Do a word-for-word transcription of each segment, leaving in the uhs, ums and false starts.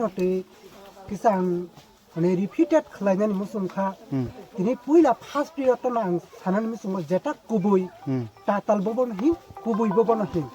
Tei kisa ang, mane, repeated khlainani muchung kha. Hmm. Tini puila first period no ang sanani muchungo jeta kubui Hmm. tatal bobo no hin, kubui bobo no hin.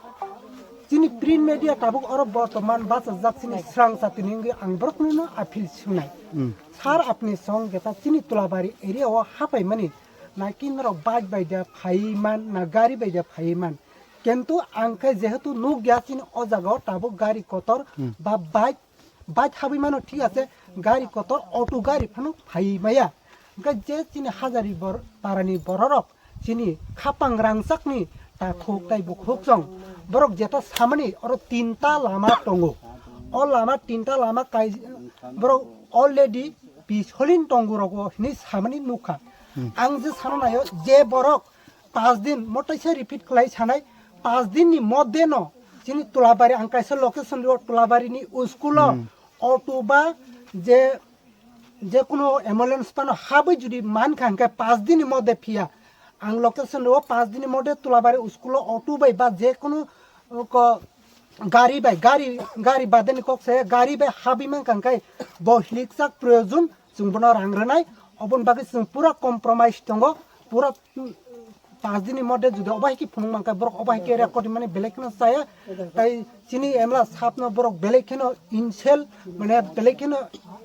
Chini print media tabuk oro bortoman bachajak chini srang chatini wngwi ang borokno no appeal sunai. Hmm. Sir, apni song jeta chini Tulabari area o hapaimani na kinrok bike bai da phaiman na gari bai da phaiman. Kintu ang khe jehetu nukya chini o jaga o tabuk gari kotor Hmm. ba bike Bike habwi mano, thik ase, gari kotor, auto gari phano phai maya. Hwnkhe je chini Hazari bor-, parani bororok chini khapang rangchakni takhuk tai bukhuk chong. Borok jeta samani oro tinta lama tongo. O lama tinta lama kai borok already pisolin tongo rogo hinwi samani nukha. Hmm. Ang je sana nayo je borok pas din, mo teisa repeat khlai sanai, pas din ni modde no chini Tulabari, ang kaisa location rio, Tulabari ni school o Hmm. auto ba je, je kuno ambulance phano habwi jodi mankha hwnkhe pas din ni modde phiya. Ang location rio, pas din ni modde Tulabari school o auto bai ba je kuno, uh, ko, gari bai, gari, gari badani kok se gari bai habwi mankha hwnkhe bo hilikchak proyojon chwng bono rang rwnai, oboni bagwi chwng pura compromise tongo, pura, mm, pas din ni modde jodi obo hai khe phunuk mankha borok obo hai khe record mani belai kheno chaya, tai chini M L A sir no borok belai kheno insult, mane belai kheno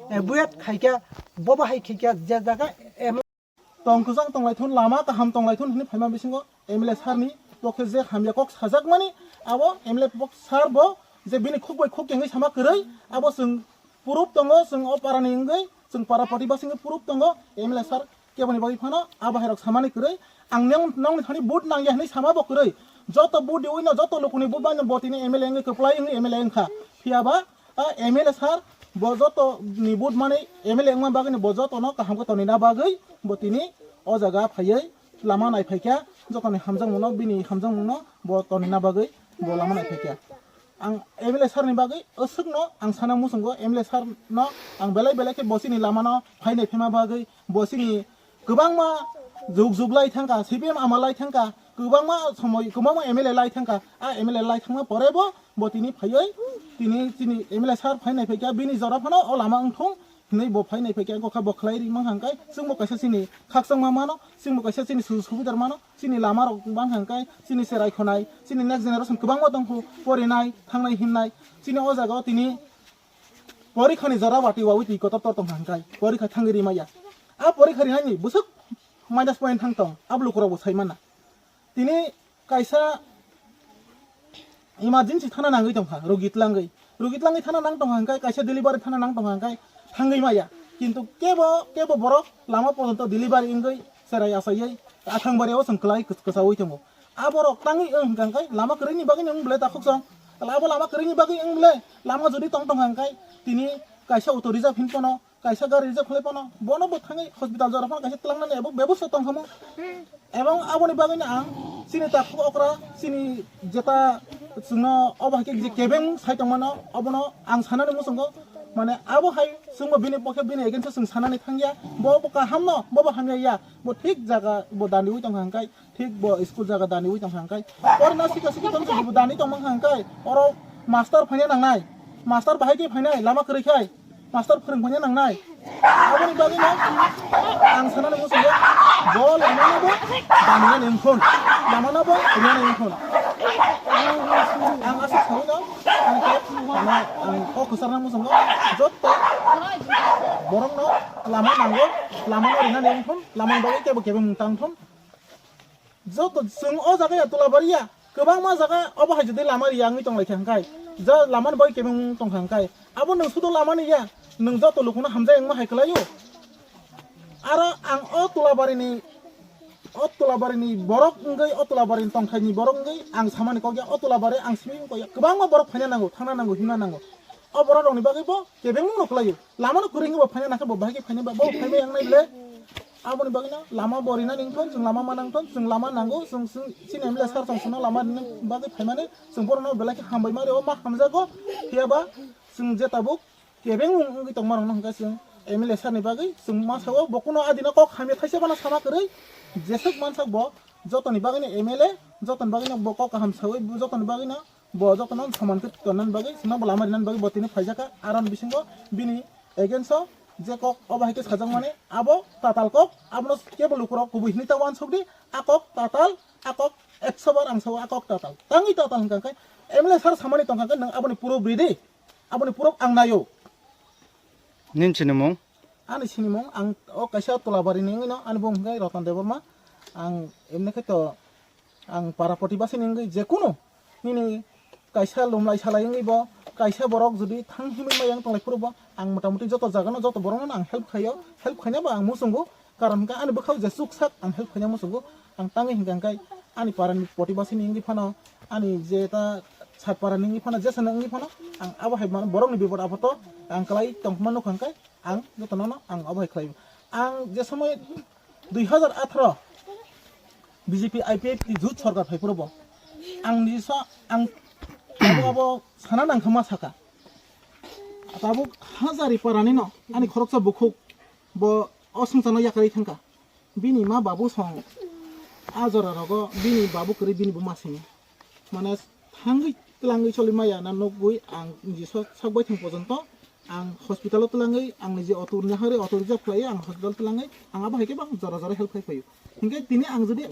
avoid khaikha, bobo hai khaikha je jaga M L A Tong kwchang tonglaithun, lama kaham tonglaithun hwnwi phaima bisingo M L A sir ni pokhe je hamya kok sajakmani, abo M L A pok sir bo je bini khuk bai khuk kengwi sama kwrwi, abo chwng proof tongo, chwng o parani wngwi, chwng para protibasi wngwi proof tongo, M L A sir keboni bagwi phano abo hairok samani kwrwi, ang neng-, nongni thani vote nangya hwnwi sama bo kwrwi, joto vote riwi no, joto lukuni vote bai no bo tini M L A wngwi kwplai wngwi M L A wngkha, phiya ba A M L A sir, bo joto ni vote mani M L A wngma bagwi ni bo joto no kaham khe tonina bagwi bo tini o jaga phaiwi lama nai phaikha, joto ni hamjakmung no, bini hamjakmung no bo tonina bagwi bo lama nai phaikha. Ang M L A sir ni bagwi aswk no ang sana muchungo, M L A sir no ang belai belai khe bo chini lama no phai nai phaima bagwi bo chini kwbangma jug jug lai thangkha, C P M ama lai thangkha, kwbangma somoi, kwbangma M L A lai thangkha. A M L A lai thangma pore bo, bo tini phaiwi, tini chini M L A sir phai nai phaikha, bini jora phano o lama wngthung hinwi bo phai nai phaikha, wngkha bo khlai ri mankha hwnkhe, chwngbo kaisa chini khakchangma mano, chwngbo kaisa chini sujuk subidar mano, chini lama rok mankha hwnkhe, chini cherai khonai, chini next generation kwbangma tongkhu, porinai, thangnai, himnai, chini o jaga o tini Porikha ni jora watwi wawi twi kotor tor tong hwnkhe, porikha thangwi rimaya. A porikha rinani bwswk minus point thang tong, abo lukurok bo sai mana. Tini kaisa emergency thana nangwi tongkha, rogi tlangwi. Rogi tlangwi thana nang tongkha hwnkhe, kaisa delivery thana nang tongkha hwnkhe, thangwi maya. Kintu kebo, kebo borok lama porjonto delivery wngwi cherai achaiwi, athang bari o chwng kwlai kwch-, kwchaui tongo. A borok tangwi wng hwnkha hwnkhe lama kwrwini bagwi wng bwle takhuk chwng. Abo lama kwrwini bagwi wng bwle lama jodi tong tong hwnkha hwnkhe tini kaisa auto reserve hin pono, kaisa gari reserve khlai pono, bono bo thangwi hospital jora phano kaisa twlangnani abo bebosta tong khamu. Ebong aboni bagwino ang chini takhuk okra, chini jeta chwngno obo hai khe je kebeng sai tongmano, obono ang sanani muchungo, mane abo hai chwngbo bini pokhe bini against o chwng sanani thangya, bo bo kahamno, bo bo hamya ya, bo thik jaga bo daniwi tongkha hwnkhe. Thik bo school jaga daniwi tongkha hwnkhe. Porina sikha sikha tongkha bo dani tongmang hwnkhe. Oro master phaina nangnai. Master bahai khe phainai lama kwrwi khai. Master phwrwng phaina nangnai. Aboni bagwino ang sanani muchungo bo lamano bo danina nengkhon. Lamano bo rinani nengkhon. Ang aswk saui no, ang khe, ang, ang kok kwcharna muchungo. Jotto borokno lama nango, lamano rinani nengkhon, lamani bagwi kebo kebo mung tangthon. Joto chwng o jaga ya Tulabari ya, kwbangma jaga obo hai jodi lama riya wngwi tonglaikha hwnkhe, ja lamani bagwi kebeng tongkha hwnkhe, abo nwng sudo lamani ya, nwng joto lukuno hamjak wngma hai kwlaio. Aro ang o Tulabarini, o Tulabarini borok wngwi, o Tulabarini tongthaini borok wngwi ang samani kok ya, o Tulabari ang simi wngkha ya, kwbangma borok phaina nango, thangna nango, himna nango. O borok rokni bagwi bo kebengmano kwlaio. Lamano kwrwi wngwi bo phaina nangkhe bo bahai khe phaina ba, bo phaina yang nai le. Aboni bagwino lama bo rinani wngthon, chwng lama ma nangthon, chwng lama nango, chwng, chwng chini M L A sir tong chwngno lama rini bagwi phaimani chwng borokno belai khe hambai ma rio, ma hamjago. Phiya ba chwng je tabuk kebeng wng-, wngwi tongma rokno hwnkhe chwng M L A sir ni bagwi chwng ma sao, bo kuno adino kok hamya thaisa phano sama kwrwi, jeswk mansak bo jotoni bagwino M L A, jotoni bagwino bo kok kaham saui, jotoni bagwino Bo jotono soman khe tonnani bagwi, swnambo lama rinani bagwi bo tini phaijakha. Aron bisingo bini against o je kok obo hai khe sajakmani, abo tatal kok, abono kebo lukurok kubui hinwi ta uansukdi, a kok tatal, a kok ekso bar ang sao, a kok tatal. Tangwi tatal hwnkha khe M L A sir samani tongkha khe nwng aboni proof ridi, aboni proof ang naio. Nini sinimung? Ani sinimung, ang o kaisa Tulabarini wngwi no, ani bumung hwnkhe Ratan Debbarma. Ang emni khe to, ang para protibasi ni wngwi jekunu nini kaisa lumlai salai wngwi bo, kaisa borok jodi thang himwi maya wng tonglai phuru bo, ang motamuti joto jaga no, joto borok no ang help khaio, help khaina bo ang muchungo, karon hwnkhe ani bwkhao je chuksak ang help khaina muchungo, ang tangwi hwnkha hwnkhe ani para ni protibasi ni wngwi phano, ani je ta sat para ni wngwi phano, jesa ni wngwi phano, ang abo hai borok ni bipod apod o ang kwlai tongma nukha hwnkhe, ang jotono no ang abo hai khlai. Ang je somoi dui hazar atharo B J P I P F T jut sorkar phai phuru bo ang ni sa ang abo abo sana nang kha ma saka. Tabuk Hazari parani no ani khoroksa bukhuk bo o swngcharno yakarwi thangkha. Bini ma babu song a jora rogo bini babu kwrwi bini buma sini. Mane thangwi twlangwi choli maya na nukgwi ang niji so-, sak baithang pojonto ang hospital o twlangwi ang niji auto rwna hare auto reserve khlaiwi ang hospital twlangwi ang abo hai khe bang jora jora help khai phaio. Hinkhe tini ang jodi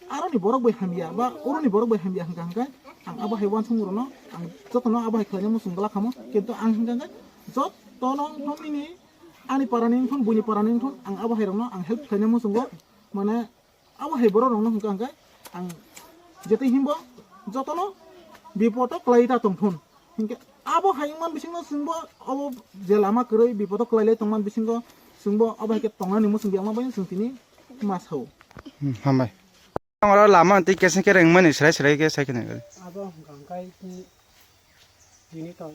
aroni borok bai hamya ba oroni borok bai hamya hwnkha hwnkhe ang abo hai uansukmung rokno ang jotono abo hai khlaina muchung glak kha mo. Kintu ang hwnkha hwnkhe jotono wngthong nini ani parani wngthong buini parani wngthong ang abo hai rokno ang help khlaina muchungo mane Abo hai borok rokno hwnkha hwnkhe ang jetwi himbo jotono bipodo kwlai ta tongthun. Hinkhe abo hai wngman bisingno chwngbo abo je lama kwrwi bipodo kwlai lai tongman bisingo chwngbo abo hai khe tongnani muchung biyangma bai chwng tini ma sao. Hmm, hambai. Oro lama tei kesa khe rengmani srai srai khe sai kheno. Abo hwnkha hwnkhe tini, tini to,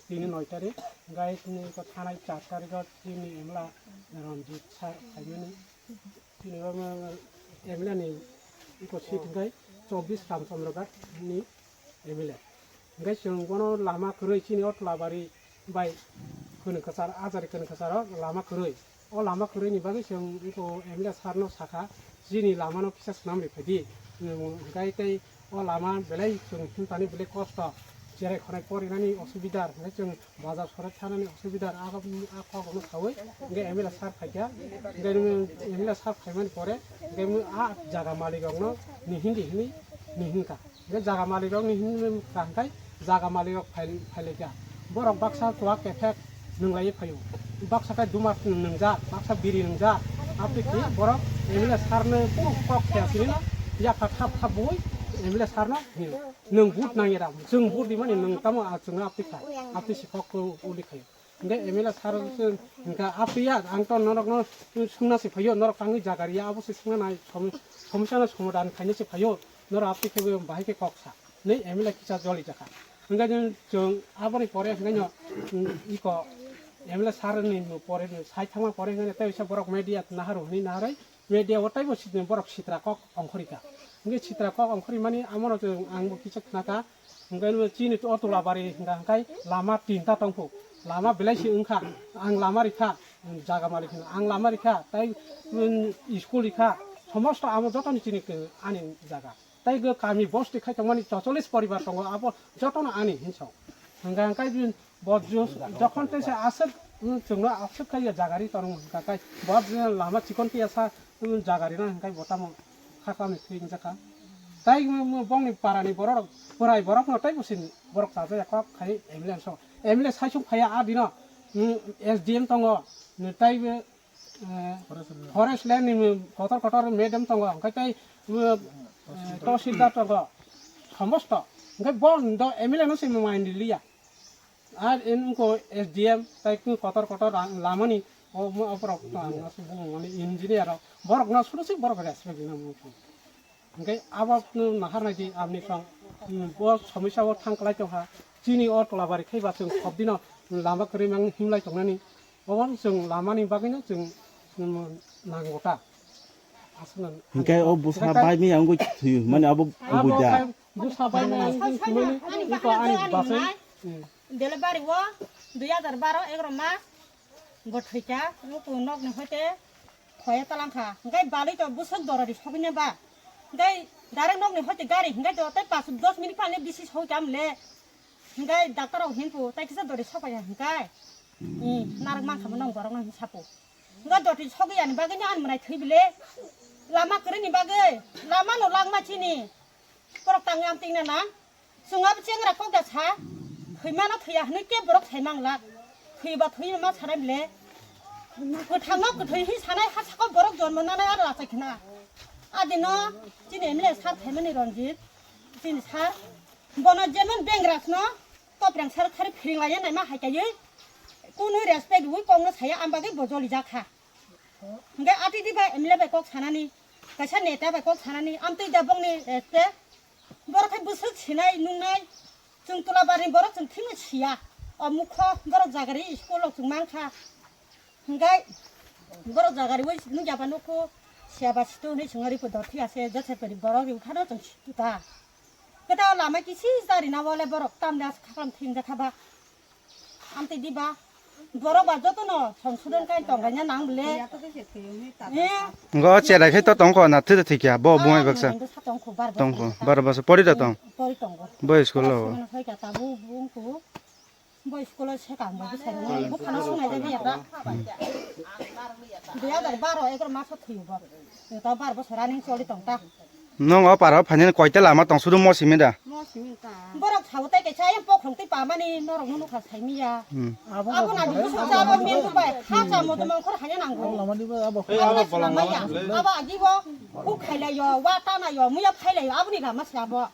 tini noi tarik, hwnkhe tini ko thanai char tarik o tini emla Ranjit sir phaimani. Chini o M L A ni iko seat hwnkhe chobbish Ramchandra Ghat ni M L A. Hwnkhe chwng bono lama kwrwi chini o Tolabari bai Kwrwngkwchar, Ajari Kwrwngkwchar o lama kwrwi. O lama kwrwi ni bagwi chwng iko M L A sir no sakha, chini lama no kisa swnam ri phaidi. Hwnkhe tei o lama belai chwng himtani belai kosto, cherai khonai porinani osubida, hwnkhe chwng Bazar sore thanani osubida, a, a kok rokno saui, hwnkhe M L A sir phaikha, hwnkhe M L A sir phaimani pore, hwnkhe a jaga malik rokno nihindi hinwi nihinkha. Hwnkhe jaga malik rok nihinkha hwnkhe jaga malik rok phai-, phailaikha. Borok baksa chuwak kephek nwnglaiwi phaio. Baksa khe duma nwngjak, baksa biri nwngjak. Aboni khi borok M L A sir no kok khe asini no yapha thap thap bui M L A sir no hino. Nwng vote nang era, chwng vote rimani nwng tamo a chwngno aptwi kha, aptwi si kok uli khaio. Hwnkhe M L A sir se hwnkha aptwi ya, ang to norokno swngna se phaio, norok tangwi jaga riya, abo se swngna nai, som-, somosya no somadan khaina se phaio, norok aptwi khe bahai khe kok sa, nei M L A kisa joli jakha. Hwnkhe chwng aboni pore hwnkhe no, iko M L A sir ni pore sai thangma pore hwnkhe tei borok media naharu hwnwi naharwi, Media o taibo sit-, borok sitra kok ongkhorika. Hwnkhe sitra kok ongkhori mani amono chwng, angbo kisa khnakha. Hwnkhe chini o Tolabari hwnkha hwnkhe lama tinta tongkhu. Lama belai se wngkha. Ang lama rikha, jaga malik hwno. Ang lama rikha, tai, um, school rikha. Somosto amo jotoni chini, ani jaga. Tai go kami bosti khai tongmani chocholis poribar tongo, abo jotono ani hinso. Hwnkha hwnkhe Bo jo-, jokhon tei se aswk, mm, chwngno aswk khai ya jaga ri tongo hwnkha khai. Bo je lama chikon phiya sa, mm, jaga rina hwnkha bo tamo kha kami thwi wngjakha. Tai mo, mo bongni parani borok rok, borai borok no tai bo sini borok chajak ya kok khai M L A so. M L A saisung phaiya a dino, mm, S D M tongo, mm, tai bo, eh, forest land ni, mm, kotor kotor madam tongo, hwnkha tai, mm, eh, tahsildar tongo, somosto. Hwnkha bo do M L A no se main liya. Ar en wngkho S D M tai kung kotor kotor ang lamani o, o borok to ang aswk bumung mani engineer rok borok no suru se borok respect rina mung. Hwnkhe abo no nahar nai di aboni song, um, bo somosya o thang kwlai tongkha. Chini o Tolabari khai ba chwng khop dino lama kwrwi mang himlai tongnani. Obo chwng lamani bagwi no chwng, um, nango ta. Aswk nang. Hwnkhe o bwsa bai mi ang thwi mani abo abo buja. Bwsa bai mi ang thwi mani iko ani basai. Hmm. Delivery o dui hazar baro egaroh mas bo thwikha, nuku nokni hoite khoye talangkha. Hwnkhe balwi to bwswk dorori sogwina ba. Hwnkhe Direct nokni hoite gari hingai do, tai pas dos minute phani bisi soi kam le. Hingai doctor rok hinpu, tai kisa dori sokaya hingai. Ni narak mankha mo nong borok nang sapu. Hingai doti sogiyani bagwi ni an mwnai thwi bile. Lama kwrwini bagwi, lama no langma chini. Borok tang yang tingna na. Chwng abo chengra kok da sa. Thwimano thwiya hinwi ke borok sai mang lak. Thwiba thwi ma sanai bile. Kwthangno kwthwi hi sanai ha sako borok jonmo nanai aro achai khna. Adino chini M L A sir phaimani Ranjit. Chini sir. Bono jemon bengrasno kopreng sir khari phiring laiya naima hai kaiwi. Kunui respect wi kongno saya am bagwi bo joli jakha. Hingke atidi bai M L A bai kok sanani, kaisa neta bai kok sanani, amtwi da bongni, eh, te borok hai bwswk sinai nungnai, chwng Tulabarni borok chwng thikno siya. O mukho borok jagari school rok chwng mankha. Hingke borok jagari wi nukya ba nukho, siya ba situ hinwi chwng ripo dor thik ase, jese pari borok riwi phano chwng situ ta. Keta lama kisi jari na wale borok tamni as khaklam thing jakha ba. Amtwi diba, borok ba jotono songsodon kai tonglaina nang bole. Eh? Ngo cherai khai to tongkho na thwi thwi kya bo bumai baksa. Tongkho, baro bosor pori da tong. Pori tongo. Bo school lo. Pori tongo. Hoi ka tabu bungku. Bo school se kam bo sai. Bo khana sunai jabi ya ta. Dui hajar baro ekor maso thwi bo. Eta bar bosor running choli tong ta. Nwng o paro phainani koita lama tong sudu mo simi da? Mo simi ta. Borok sao tai kaisa ayang pokhong tei pamani norok no nukha saimiya. Hmm. Abo na di busuk cha bo men bai kha cha mo de mangkhor hanya nango. Abo lama di ba abo. Abo lama ya. Abo agi bo ku khailai yo, wa ta na yo, muya phailai yo, abo ni lama sa bo.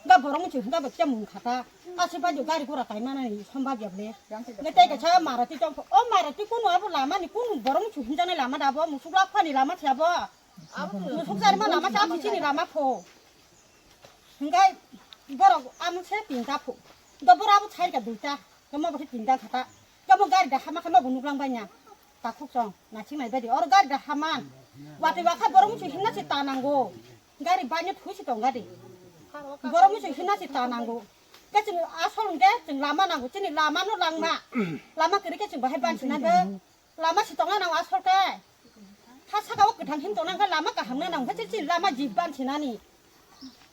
Ga borok muchu hinga ba kya mung khata. Asi ba jo gari gora tai mana ni somba biya ble. Ne tai kaisa mara ti tong. O mara ti kunu abo lama ni kunu borok muchu hinjani lama da bo, musuk lak phani lama sa bo. Musuk sari ma lama cha kichini lama pho. Hingkai borok amuk se tinta pho. Do borok abo chai ka duita. Kamo bo tinta khata. Kamo gari da hama kamo bo nuklang banya. Takhuk chong na ching nai badi. Or gari da haman. Wati wakha borok musu hinna si ta nango. Gari banya thui si tong gadi. Borok musu hinna si ta nango. Ke ching asol hingke ching lama nango. Chini lama no langma. Lama kiri ke ching bahai ban sinai be. Lama si tongna nang asol ke. Ha saka o kwthang hin tongna khe lama kaham na nang khe chini lama jib ban sinani.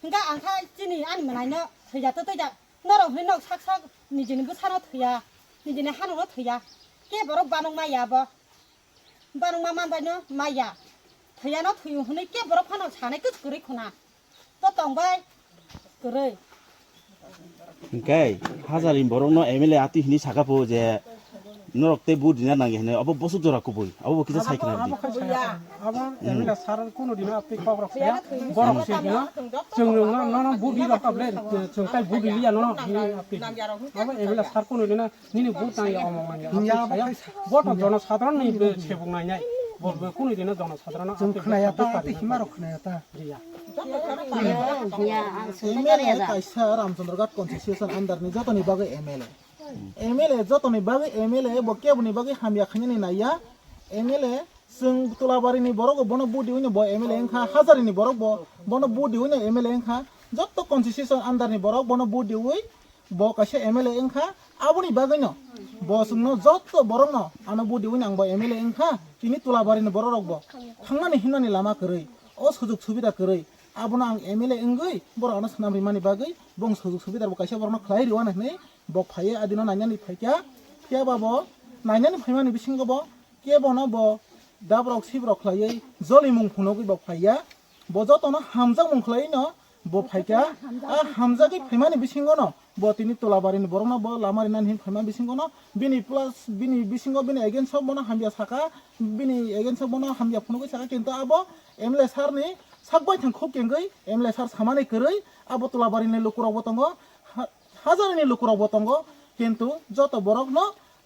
Hingke ang kha chini ani mwnai no thwija to tei ja. Norok hwnwi nok sak sak nijini bwsa no thwiya. Nijini hano no thwiya. Ke borok banong maya bo. Banong ma man bai no maya. Thwiya no thwiyo hwnwi ke borok phano sanai kwch kwrwi khuna. To tong bai. Kwrwi. Hingke hazari borok no M L A ati hini saka po je norok te bu dina nangi hini abo bosuk jora kubui abo bo kisa sai khna di. Abo M L A sir kuno dino apni kok rok saya borok se dino chwng no no no bu di rok able chwng tai bu di liya no no hini apni abo M L A sir kuno dino nini bu tang ya omong nang ya. Bo to jono sadharon ni sebuk nai nai bo kuno dino jono sadharon chwng khna ya ta hima rok khna ya ta. Hiya, ang sungwi M L A kaisa Ramchandra Ghat constituency under ni jotoni bagwi M L A. M L A jotoni bagwi M L A bo keboni bagwi hamya khainani naiya. M L A chwng Tulabari ni borok bo bono budi wino bo M L A wngkha, Hazari ni borok bo bono budi wino M L A wngkha. Jotto constituency under ni borok bono budi wi bo kaisa M L A wngkha, aboni bagwino bo chwngno jotto borokno ano budi wino ang bo M L A wngkha, tini Tulabari ni borok rok bo thangnani himnani lama kwrwi, o sujuk subida kwrwi, abono ang M L A wngwi borok ano swnam rimani bagwi bong sujuk subida bo kaisa borokno khlai rwna hinwi bo phaiwi adino nainani phaikha, phiya ba bo nainani phaimani bisingo bo kebono bo dabrok sibrok khlaiwi jolimung phunugwi bo phaiya. Bo jotono hamjakmung khlai no bo phaikha. A hamjagwi phaimani bisingo no bo tini Tulabarini borokno bo lama rinani hin phaima bisingo no bini plus bini bisingo bini against o bono hamya saka, bini against o bono hamya phunugwi saka, kintu abo M L A sir ni sak baithang khuk kengwi M L A sir samani kwrwi abo Tulabarini lukurok bo tongo, ha-, Hazarini lukurok bo tongo, kintu joto borokno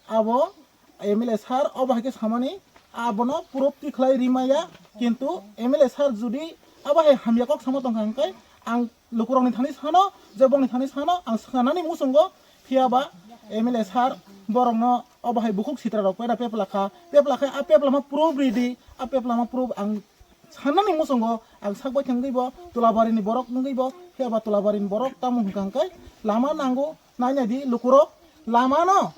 abo M L A sir obo hai khe samani abono purupti khlai rimaya, kintu M L A sir judi abo hai hamya kok samo tongkha hwnkhe ang lukurokni thani sano, je bongni thani sano ang swnamnani muchungo, phiya ba M L A sir borokno obo hai bukhuk sitra rok pera pepla kha, pepla khe a pepla ma proof ridi, a pepla ma proof ang sannani muchungo ang sak bai thangwi bo Tulabarini borok wngwi bo, phiya ba Tulabarini borok tamo hwnkha hwnkhe lama nango, nainai di lukurok lamano.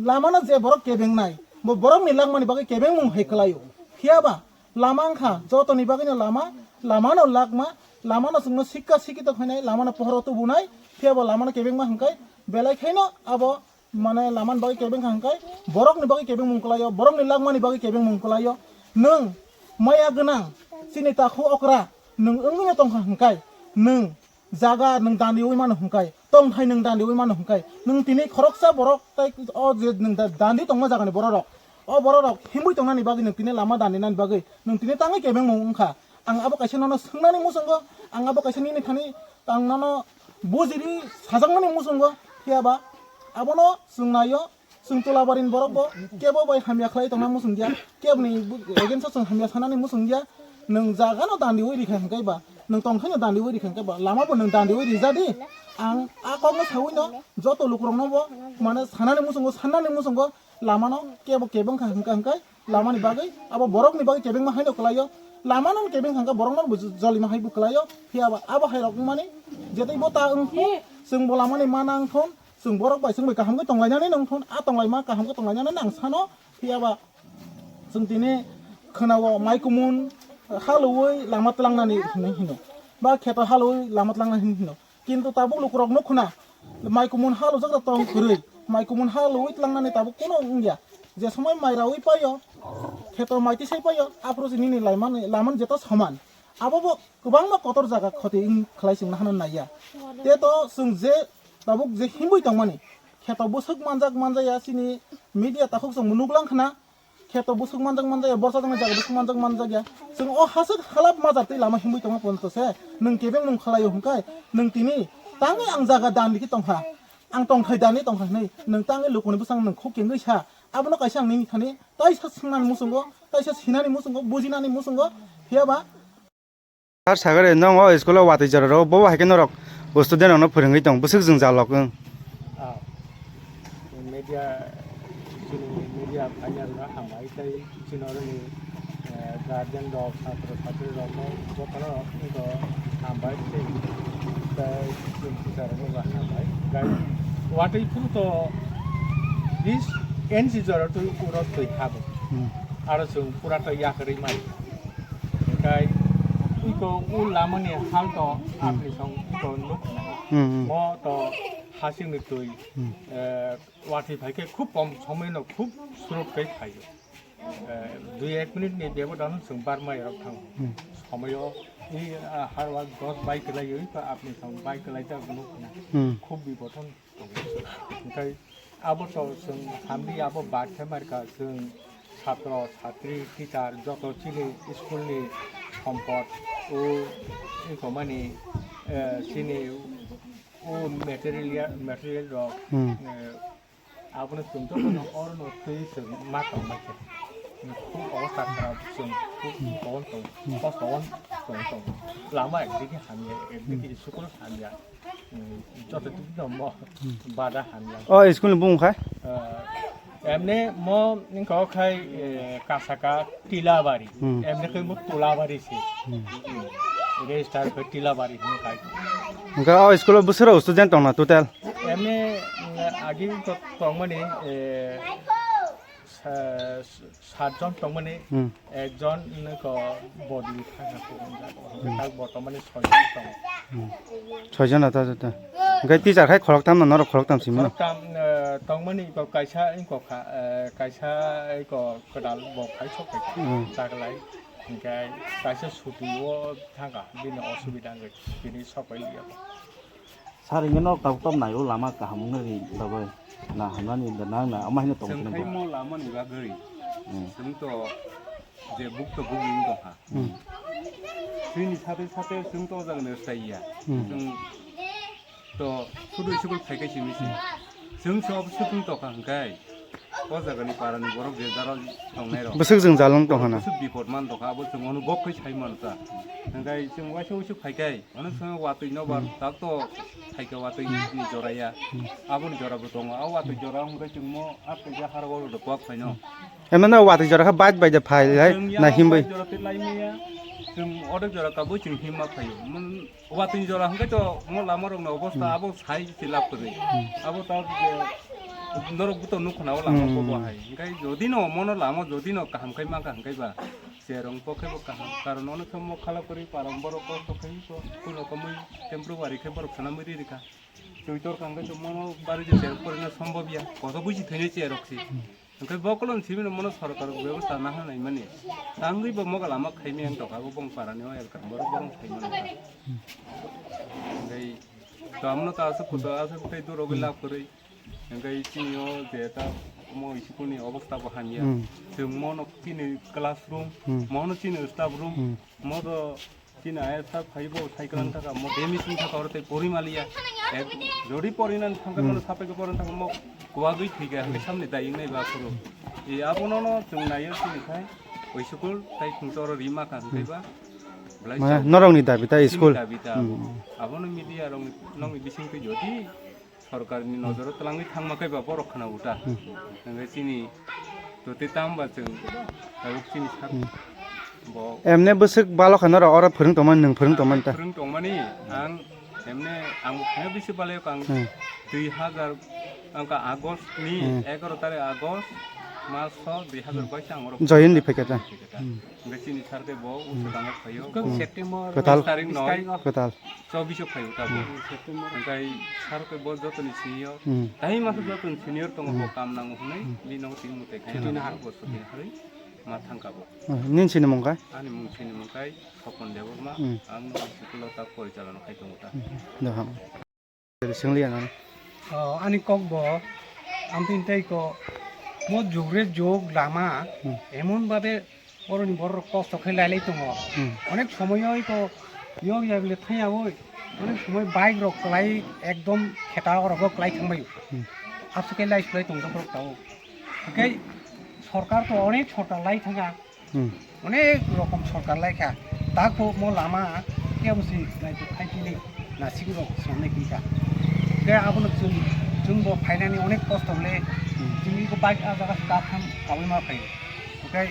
Lamano je borok kebengnai, bo borokni langmani bagwi kebengmung hai kwlaio. Phiya ba lama wngkha, jotoni bagwino lama, lamano lakma, Lamano chwngno sikka sikito khainai, lamano pohoro tubunai, phiya bo lamano kebengma hwnkhai, belai khaino abo mane lamani bagwi kebeng kha hwnkhai, borokni bagwi kebengmung kwlaio, borokni langmani bagwi kebengmung kwlaio. Nwng maya gwnang, chini takhu okra, nwng wngwino tongkha hwnkhai, nwng jaga nwng dandiwi mano hwnkhai, tongthai nwng dandiwi mano hwnkhai, nwng tini khoroksa borok tai o je nwng da-, dandi tongma jagani bororok, o bororok himwi tongnani bagwi nwng tini lama dandinani bagwi nwng tini tangwi kebengmung wngkha. Ang abo kaisa nono swngnani muchungo, ang abo kaisa nini thani ang nono bujiri sajakmani muchungo, phiya ba abono chwng naio, chwng Tulabarini borok bo kebo bai hamya khlai tongna muchung ya, keboni bu-, against o chwng hamya sanani muchung ya, nwng jagano dandiwi rikha hwnkhe ba, nwng tongthaino dandiwi rikha hwnkhe ba, lama bo nwng dandiwi rijadi, ang a kokno sawi no joto lukurokno bo mane sanani muchungo, sannani muchungo, lamano kebo kebeng kha hwnka hwnkai, lamani bagwi, abo borokni bagwi kebengma haino kwlaio. Lamano kebeng thangkha borokno bo jolima hai bo kwlaio. Phiya ba abo hai rok wngmani, jetai bo ta wngkhu, chwng bo lamani ma nang thon, chwng borok bai chwng bai kaham khe tonglainani nang thon, a tonglaima kaham khe tonglainani nang sano. Phiya ba chwng tini khwnao mai kumun halwi lama tlangnani hinwi hino, ba kheto halwi lama tlangnani hinwi hino. Kintu tabuk lukurok nuk khna, mai kumun halujak rok tong kwrwi, mai kumun halwi tlangnani tabuk kuno wngya. Je somoi mai rawi paio, kheto mai tisai paio, aphuru se nini laimani, laman jeto soman. Abo bo kwbangma kotor jaga khoti wng khlai chwng nahana naiya. Te to chwng je tabuk je himwi tongmani, kheto bwswk manjak manjaya chini media takhuk chwng nuklang khna, kheto bwswk manjak manjakya, borsa tongma jaga bwswk manjak manjakya. Chwng o haswk halap majak twi lama himwi tongma ponto se. Nwng kebeng mung khlaio hwnkhe, nwng tini tangwi ang jaga dan dikhe tongkha. Ang tongthai dan di tongkha hwnwi nwng tangwi lukuni bwsang nwng khuk kengwi sa. Abono kaisa ang nini thani taisa swngnani muchungo, taisa sinani muchungo, bujinani muchungo. Phiya ba Sir, sagare, nong o school o watwi jora ro, bo hai khe norok student rokno phwrwngwi tong, bwswk jwngjal rok wng. Ah, media, chini media phaina rwna hambai tei chini oroni, eh, guardian rok, satro satri rokno jotono hambai tei, tei chini teacher rokno bo hambai. Gai watwi phuru to bis inch jora twi uro twi habo. Hmm. Aro chwng pura to yakarwi mai. Hingkai iko u lamani hal to Hmm. apni song to nuk Hmm, hmm. mo to hasing ni twi, Hmm. eh, watwi phai khe khub kom somoi no khub surut kai phaio. Eh, dui ek minute ni bebodan chwng barmai rok thango. Hmm. Somoyo i, ah, harwa dos bai kwlai oi to apni song bai kwlai ta nuk na. Hmm. Khub biboton. Hingkai abo to chwng hamdi abo bad khe marka chwng satro, satri, teacher joto chini school ni sompot o wngkha mani, eh, chini o material ya, material rok, Hmm. eh, abono chwng jotono oro no twi chwng ma tong ma khe. Khub obostha kharap chwng khub Hmm. tong tong, Hmm. kosto on tong tong. Lama ekdigi hamya, ekdigi Hmm. school hamya. Hmm, joto twi no mo Hmm. bada hamya. O school ni bung khai? Eh, emne mo wngkha khai, eh, Kasaka Tilabari. Hmm. Emne khai mo Tulabari se. Hmm. Hmm. Register khai Tilabari hwn khai. Hingke o school o bwswk student tong na total? Emne, mm, agi to tongmani, eh, sa-, satjon tongmani, Hmm. ekjon nokho bodi thangkha, Hmm. tak bortomani soijon tongo. Hmm. Soijon ata jata. Hingke teacher khai khoroktam no norok khoroktam simi no? Khoroktam, eh, tongmani iko kaisa iko kha, eh, kaisa iko kwdal bo khai sok khai Hmm. taglai. Hingke kaisa suti o thangkha, bini osubida wngkha, bini sok pai liya. Sir, hingke norok tabuk tabuk nai o lama kaham wngna ni bagwi na hamnani da nang na ama hino tong Chwng sini khai bo. Mo lama ni bagwi. Hmm. Chwng to je buk to buk wng tongkha. Hmm. Chwngni sate sate chwng to o jaga ni rwchai ya. Hmm. Chwng to sudu school phai kai simi se. Chwng se office chwng tongkha hwnkhe. O jagani parani borok je jara tongnai rok. Bwswk jwngjal wng tongkha na? Bwswk bipot man tongkha, abo chwng ono bok khai sai mano ta. Hwnkhe chwng waisa waisa phaikai, ono chwng watwi nobar Hmm. tak to phaika watwi ni jora ya. Hmm. Aboni jora bo tongo, a watwi jora hwnkhe chwng mo a kaisa haro o rok bok phaino. Emano watwi jora kha bike bai de phai lai Chwng ya na himbai. Jora te lai maya. Chwng odek jora kabui chwng himma phaio. Mon Watwi jora hwnkhe to mo lama rokni obostha Hmm. abo sai se lab kwrwi. Hmm. Abo ta je norok bo to nukho na o lama Hmm. bobo hai. Hwnkhe jodi no mono lama jodi no kaham khai mankha hwnkhe ba Cherong pokhe bo kaham, karon ono khe mokhala kwrwi param borok kosto khai ko, kuno kamui temporary khe borok sanamwi ri rikha. Twi tor kang khe mono bari je cherong porina sombhob ya, koso buji thaini cherok si. Hwnkhe bo kolon simi no mono sorkar bebosta na hanai mani. Tangwi bo moga lama khaimi ang tokha bo bong parani o elkar borok borok khai mano. Hwnkhe to amno ta aswk kuto aswk tei durogwi lab kwrwi. Hwnkhe chini o je ta mo school ni obostha bo hamya. Hmm. Chwng mono chini classroom, Hmm. mono chini staff room, Hmm. mo do chini ayasa phaibo cycle Hmm. thaka mo demis wng thaka oro tei pori maliya. Ek jodi pori nan thangka Hmm. mono sapai ko pori thangka mo kuwagwi thika hwnkhe samni dai wngnai ba phuru. E abono no chwng naio chini khai oi school tai khungsa oro rima ka hwnkhe Hmm. ba. Belai Mane chao. norokni dabi ta Chini school. dabi ta abo. Hmm. Abono media rok nokni bisingtwi jodi Sorkarni nojoro twlangwi thangma kaiba borok khna uta. Hmm. Hwnkhe chini totwi tamba chwng tabuk chini sak Hmm. bo Emne bwswk balo kha norok oro phwrwng tongmani, nwng phwrwng tongmani ta? Phwrwng tongmani ang emne ang phwrwng bisi balai ang Hmm. dui hazar ang ka August ni Hmm. egaroh tarik August mas so dui hazar bais ang oro Joyeni phai kha ta? Phai kha ta. Hmm. Hwnkhe chini sar khe bo Hmm. usukang o phaio. Hmm. September Kwtal. Tarik noi. Kwtal. Chobbish o phaio tabuk. Hmm. Hwnkhe sar khe bo jotoni senior. Hmm. Tai masa jotoni senior tongo bo Hmm. kam nango hwnwi Hmm. bini nogo tini mwtai khaina Chini nango bo suti harwi ma thangka bo. Hmm. Nini sini mung kha? Ani mung sini mung khe Sopon Debbarma. Hmm. Ang no school o ta porichalona khai tongo ta. Hmm. Doham. Swngli ano. Oh, ani kok bo, ang tin tei ko, mo jugre jug lama, Hmm. emon babe oroni borok kosto khe lai lai tongo. Hmm. Onek somoyo ko, yok ya bile thaya oi, onek somoy bike rok klai ekdom kheta rok klai thangbai. Hmm. Aswk khe lai sulai tong borok tao. Hwnkhe sorkar to onek sorkar lai thanga. Hmm. Onek rokom sorkar lai kha. Takbo mo lama kebo se naitwk khai phili nasik rok swnamnai kwi kha. Khe abono chwng, chwng bo phainani onek kosto le. Hmm. Chwng iko bike ah jaga katham kaui ma phai. Okai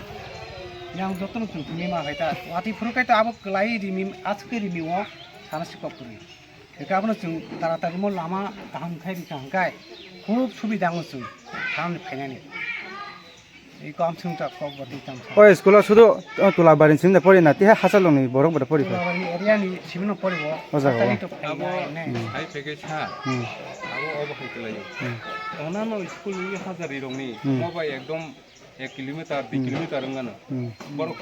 yang jotono chwng thumui ma phai ta. Watwi phuru kai to abo kwlai rimi, aswk rimi o sana sikok kwrwi. Khe abono chwng taratari mo lama kaham khai rikha hwnkhe khub subida wngo chwng thanani phainani. Iko amswng ta kok bo twi tang sa. O school o sudu, o, Tulabarini simi da pori na, tiha Hachalongni borok bo da pori kha. Tulabari area ni simi no pori bo. O jaga o. Tani to phai Abo na ne. Hmm. hai phege sa. Hmm. Abo obo hai kelayo. Hmm. Ona no school ni hazari rongni. Hmm. Mo bai ekdom ek kilometer, dui Hmm. kilometer wngano. Hmm. Borok,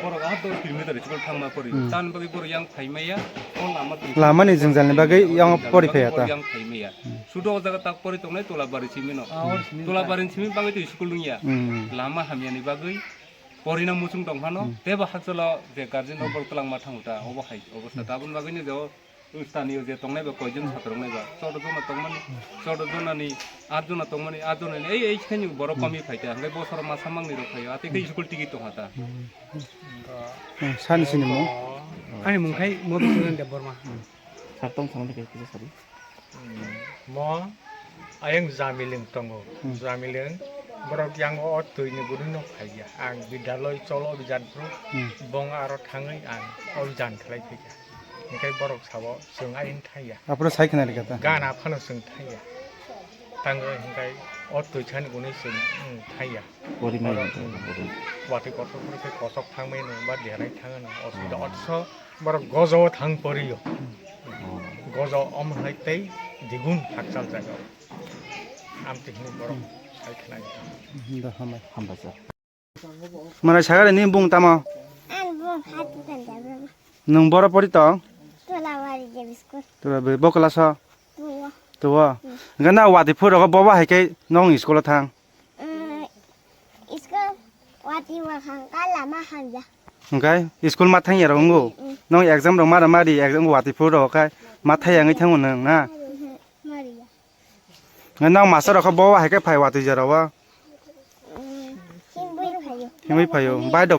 borok ah dos kilometer school thangma pori. Hmm. Tan bagwi borok yang phaimaya, o lama twi Lamani jwngjalni bagwi Lamani yang jwngjalni pori bagwi phaiya ta. borok yang phaimaya. Hmm. Sudo o jaga tak pori tongnai Tulabari simi no. Ah, or simi Tulabari simi bagwi to school wngya. Hmm. Lama hamyani bagwi porina muchung tong phano. Hmm. Tebo Hachalo je guardian rok borok twlangma thango ta, obo hai obosta. Hmm. Taboni bagwi no je o Stani o je tongnai ba koijon satrok nai ba. Chodo jona tongmani, chodo jona ni, at jona tongmani, at jona ni, ei, ei, khe ni borok Hmm. komi phai ta, hwnkhe bosoro masa mangni rok phai o, ate khe Hmm. school tigi tong ha ta. Hmm. Hmm, sani sini mo? Ani mung khai Madhusudan Debbarma. Hmm. Sar tong thang khe kisa sari. Hmm. Mo ayang Jamiling tongo. Hmm. Jamiling borok yang o twi ni guri no phai ya. Ang Vidyalaya Cholo Abhijan pro Hmm. bong aro thangwi ang o jan khlai phai ya. Hingkai borok sabo chwng ain thaiya. Aphuru sai khna rikha ta? Gana phano chwng thaiya. Tango hingkai o twi thani gwnwi chwng, mm, thaiya. Pori mai Borok, hingka, mm, pori. Watwi kotor phuru khe kosok thangmano ba derai thangano. Osida Hmm. otso borok gojao thang poriyo. Hmm. Gojo om hai tei digun hakchal jaga. Amtwi hwnwi borok Hmm. sai khna rikha. Hmm, da, hambai. Hambai sir. Mwnai sagari ni bung tamo? Ang bung hati tanda bung. Nwng boro pori tong? Tulabari J B school. Tulabari, bo class o? Tuwo. Tuwo. Hmm. Hingke na watwi phuru rogo bobo hai khe nwng school o thang? Mm, school watwi ma hang ka lama hamya. Hingke school ma thang ya rok wngo? Hmm. Nwng exam rok mara mari exam watwi phuru rogo khai ma thai ya wngwi thango nwng na? Hmm, mari ya. Nang master rok khe bo hai khe phai watwi jora o. Mm, himwi phaio. Himwi phaio. Bai dok